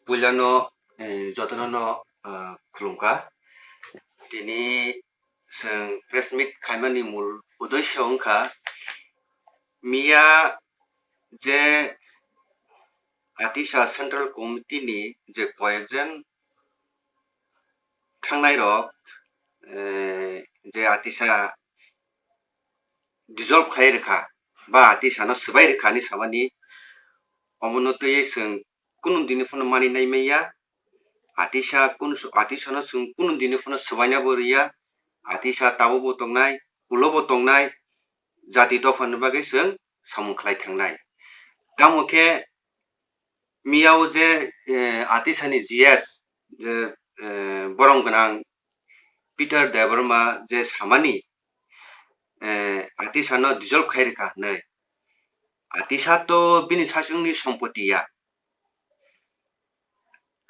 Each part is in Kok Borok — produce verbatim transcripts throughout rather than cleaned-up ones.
Puilano, eh, jotono no, ah, khulumkha. Tini chwng press meet khaimani mul uddesho wngkha, miya je Atisa Central Committee ni je koyekjon thangnai rok, eh, je Atisa dissolve khai rwkha ba Atisa no swbai rwkha hinwi samani, omono twiwi chwng kunu dini phano mani nai manya. Atisa kunu, Atisa no chwng kunu dini phano swbaina bo rwya. Atisa tabuk bo tongnai, ulo bo tongnai, jati dopha ni bagwi chwng samung khlai thangnai. Tamo khe miya o je, eh, Atisa ni G S, je, eh, borom gwnang Peter Debbarma je samani, eh, Atisa no dissolve khai rwkha hinwi. Atisa to bini sachwng ni sompoti ya.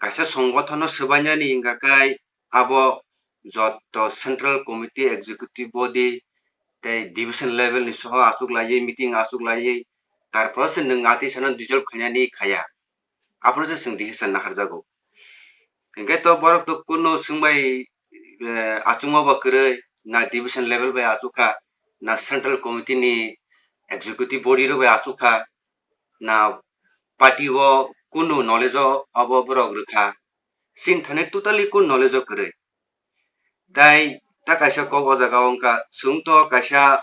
Kaisa songothon no swbainani hingkha khe abo joto Central Committee, Executive Body tei Division level ni soho achuk laiwi, meeting achuk laiwi, tarpore se nwng Atisa no dissolve khainani khaya. Aphuru se chwng decision naharjago. Hinkhe to borok to kunu swngbai, eh, achukma ba kwrwi, na division level bai achukha, na Central Committee ni Executive Body rok bai achukha, na party o kunu knowledge o abo borok rwkha. Chini thani totally kunu knowledge o kwrwi. Tai ta kaisa kok o jaga o wngkha, chwng to kaisa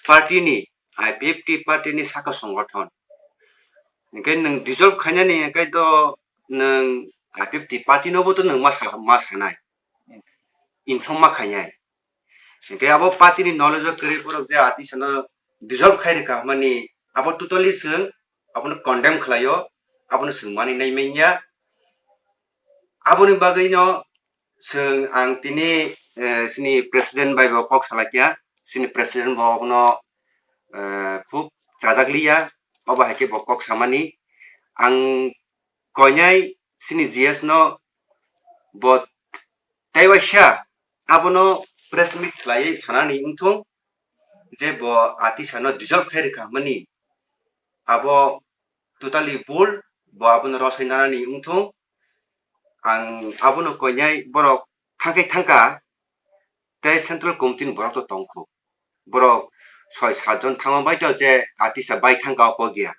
party ni, I P F T party ni saka songothon. Hinkhe nwng dissolve khainani hinkhe to nwng I P F T party no bo to nwng ma sa, ma sanai. Inform ma khainai. Hinkhe abo party ni knowledge o kwrwi borok je Atisa no dissolve khai rwkha mani abo totally chwng abono condemn khlaio, abono chwng mani nai manya. Aboni bagwi no chwng ang tini, eh, chini president bai bo kok salai kha, chini president bo abono, eh, khub chajak liya, obo hai khe bo kok samani. Ang koinai chini G S no bo tei waisa abono press meet khlaiwi sanani wngthung je bo Atisa no dissolve khai rwkha mani abo totally bul, bo abono rosai nanani wngthung. Ang abono koinai borok thangkai thangkha tei Central Committee ni borok to tongkho. Borok soi sat jon thangma bai to je Atisa bai thangkha o kok ya.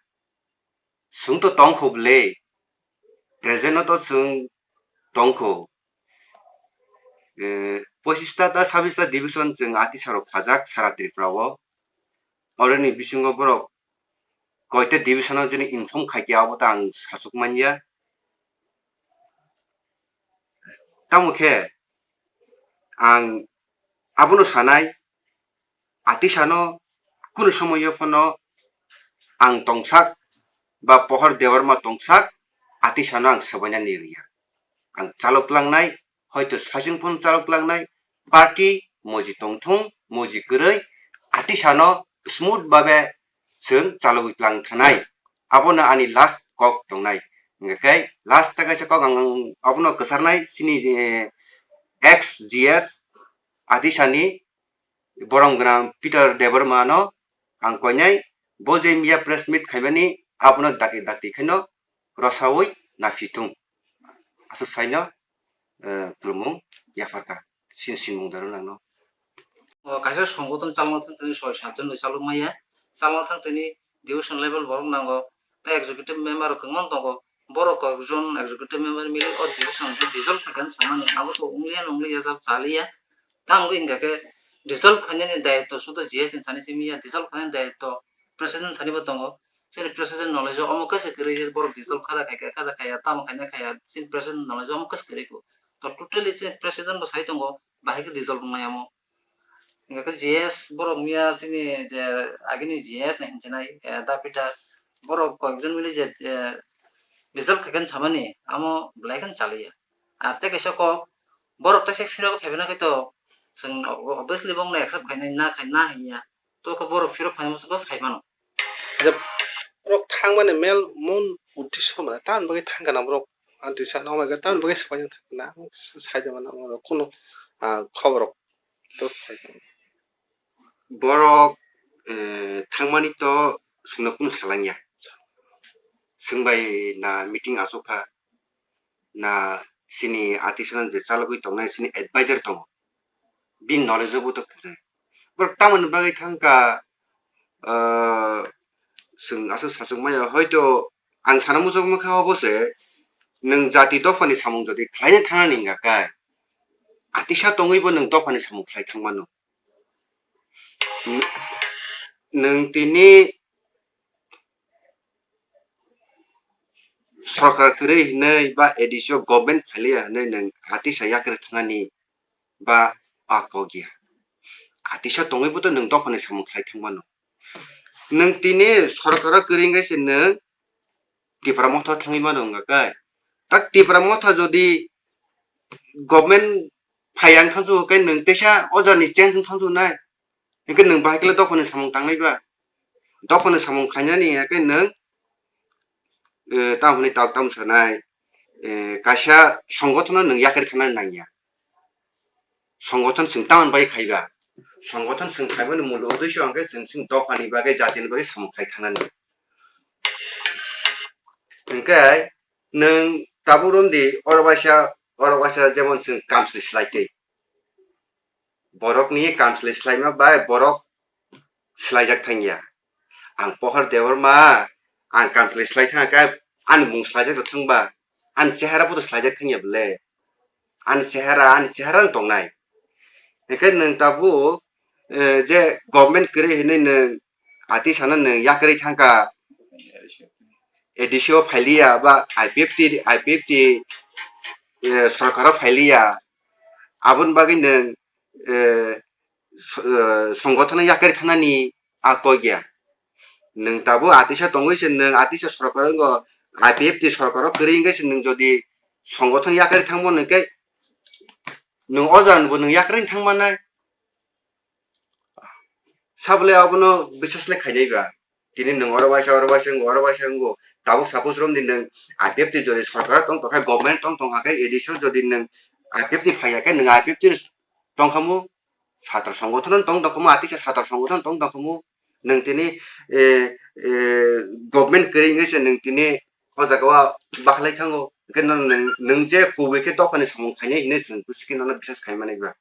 Chwng to tongkho bwle, present no to chwng tongkho. Eh, pochista ta sabista division chwng Atisa rok khajak sara Tripura o. Oroni bisingo borok koita division o jini inform khaikhe abo ta ang sachuk manya. Tamo khe ang abono sanai, Atisa no kunu somoyo phano ang tongsak ba Pohor Debbarma tongsak, Atisa no ang swbaina ni rwya. Ang chalok tlangnai, hoito sachwng phano chalok tlangnai, party moji tongthung, moji kwrwi, Atisa no smooth babe chwng chalogwi tlang thanai. Abono ani last kok tongnai. Hingkhe last ta kaisa kok ang, ang abono kwcharnai chini, eh, ex G S Atisa ni borom gwnang Peter Debbarma no ang koinai bo je miya press meet khaimani abono dakti dakti khaino rosaui naphithung. Aswk saino, eh, khulumung yapharkha. Sin sinmung daro nangno. O kaisa songothon chalma thang tini soi sat jon bai chalok maya. Chalma thang tini division level borok nango. Tei executive member rok kwbangma tongo. Borok kokjon executive member mili o decision je dissolve khaikha samani abo to wngliya nwngliya jab chaliya. Tamo wngkha khe dissolve khainani dayitw sudo G S ni thani simi ya, dissolve khainani dayitw president thani bo tongo. Chini president knowledge o omo khe se kwrwi je borok dissolve kha da khai kha, kha da khaya, tamo khaina khaya, chini president knowledge o omo khe se kwrwi kho. To totally chini president bo sai tongo, bahai khe dissolve wngnai omo. Hingkha khe G S borok miya chini je agini G S ni hinchinai, eh, da Peter borok koyekjon mili je, eh, dissolve khaikha samani amo belai kheno chaliya. Ar tei kaisa kok borok teisa phirok thaibai na khe to chwng obviously bongno accept khainai na khai na hinya. To khe borok phirok phaina muchungkhe phai mano. Je borok thangmani mel mun uddesho mane tamoni bagwi thangkha na borok, anti sa noknai tamoni bagwi swbaina thangkha na, saida mano borok kunu, ah, khobor rok to phai tong. Borok, eh, thangmani to chwngno kunu salangya. Chwng bai na meeting achukha. na chini atisano je chalogwi tongnai chini advisor tongo, bini knowledge o bo to kwrwi. Borok tamoni bagwi thangkha, ah, chwng aswk sachwk maya, hoito ang sana muchung mankha obo se, nwng jati dophani samung jodi khlaina thangnani wngkha khe, atisa tongwibo nwng dophani samung khlai thangmano. N-, nwng tini sorkar kwrwi hinwi ba A D C o government phailiya hinwi nwng atisa yakarwi thangnani ba a kok ya. Atisa tongwibo to nwng dophani samung khlai thangmano. Nwng tini sorkaro kwrwi wngkhe se nwng Tipra Motha thangwi mano wngkha khe. Tak Tipra Motha jodi government phai ang thangsu khe nwng teisa o jani change wng thangsu nai. Hinkhe nwng bahai khe dophani samung tangnai ba? Dophani samung khainani hinkhe nwng, eh, tamo hwnwi tok tamo sanai, eh, kaisa songothono nwng yakarwi thangnani nangya. Songothan chwng tamoni bagwi khaiba? Songothan chwng khaimani mul uddesho hwnkhe chwng chwng dophani bagwi, jatini bagwi samung khai thangnani. Hwnkhe nwng tabuk romdi oro waisa, oro waisa jemon chwng kamchwlwi swlai twi. Borokni kamchwlwi swlaima bai borok swlaijak thangya. Ang Pohor Debbarma, ang kamchwlwi swlai thangkha, ani mung swlaijak rw thangba, ani chehara bo to swlaijak thangya bwle. Ani chehara, ani chehara no tongnai. Hinkhe nwng tabuk, eh, je government kwrwi hinwi nwng atisano nwng yakarwi thangkha, A D C o phailiya ba I P F T, I P F T, eh, sorkaro phailiya, aboni bagwi nwng, eh, s-, eh, songothono yakarwi thangnani a kok ya. Nwng tabuk atisa tongwi se nwng atisa sorkar wngkha, I P F T sorkaro kwrwi wngkhe se nwng jodi songothon yakarwi thangmano hwnkhe nwng o jagano bo nwng yakarwi thangmannai. Sabole abono biswas le khainai ba. Tini nwng oro waisa, oro waisa wngo, oro waisa wngo. Tabuk suppose romdi nwng I P F T jodi sorkar tong tongkha, government tong tongkha khe, A D C o jodi nwng I P F T phaiya khe, nwng I P F T tongkhamu, satra songothono tong tongkhamu, atisa satra songothono tong tongkhamu. Nwng tini, eh, eh, government kwrwi wngwi se nwng tini o jaga o bakhlai thango. Hwnkhe nwng, nwng, nwng je kubui khe dophani samung khainai hinwi chwng busi khe nono biswas khai manwi ba.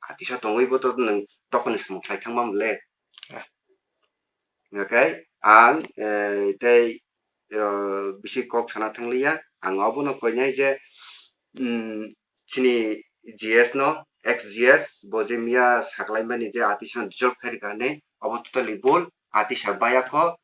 Atisa tongwi bo to nwng dophani samung khlai thangma mole. Ah. Hwnkhe ang, eh, tei, eh, bisi kok sana thangliya. Ang obono koinai je, mm, chini G S no, ex G S, bo je miya saklaimani je atisano dissolve khai rwkha hinwi, obo totally bul, atisa baya kho,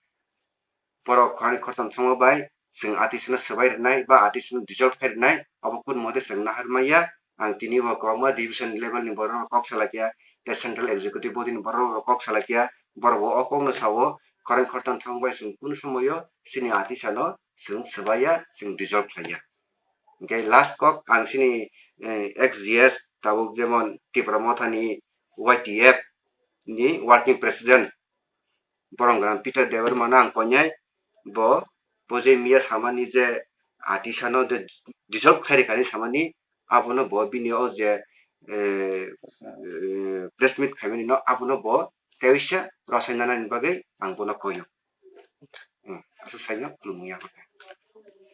borok khoroknwi khoroktham thangma bai chwng atisano swbai rwnai ba atisano dissolve khai rwnai, obo kunu mote chwng nahar maya. Ang tini bo kwbangma division level ni borok rok kok salai kha, tei central executive body ni borok rok kok salai kha, borok bo o kok no sao, khoroknwi khoroktham thangma bai chwng kunu somoyo chini atisano chwng swbaiya, chwng dissolve khlaiya. Hwnkhe last kok ang chini, eh, ex G S tabuk jemon Tipra Mothani Y T F ni working president Boromgana Peter Debbarma no ang koinai, bo, bo je miya samani je atisano de dissolve khai rwkha hinwi samani, abono bo bini o je, eh, eh, press meet khaimani no abono bo teisa rwchapna nani bagwi ang bono koio. Hmm, aswk saino khulumung ya.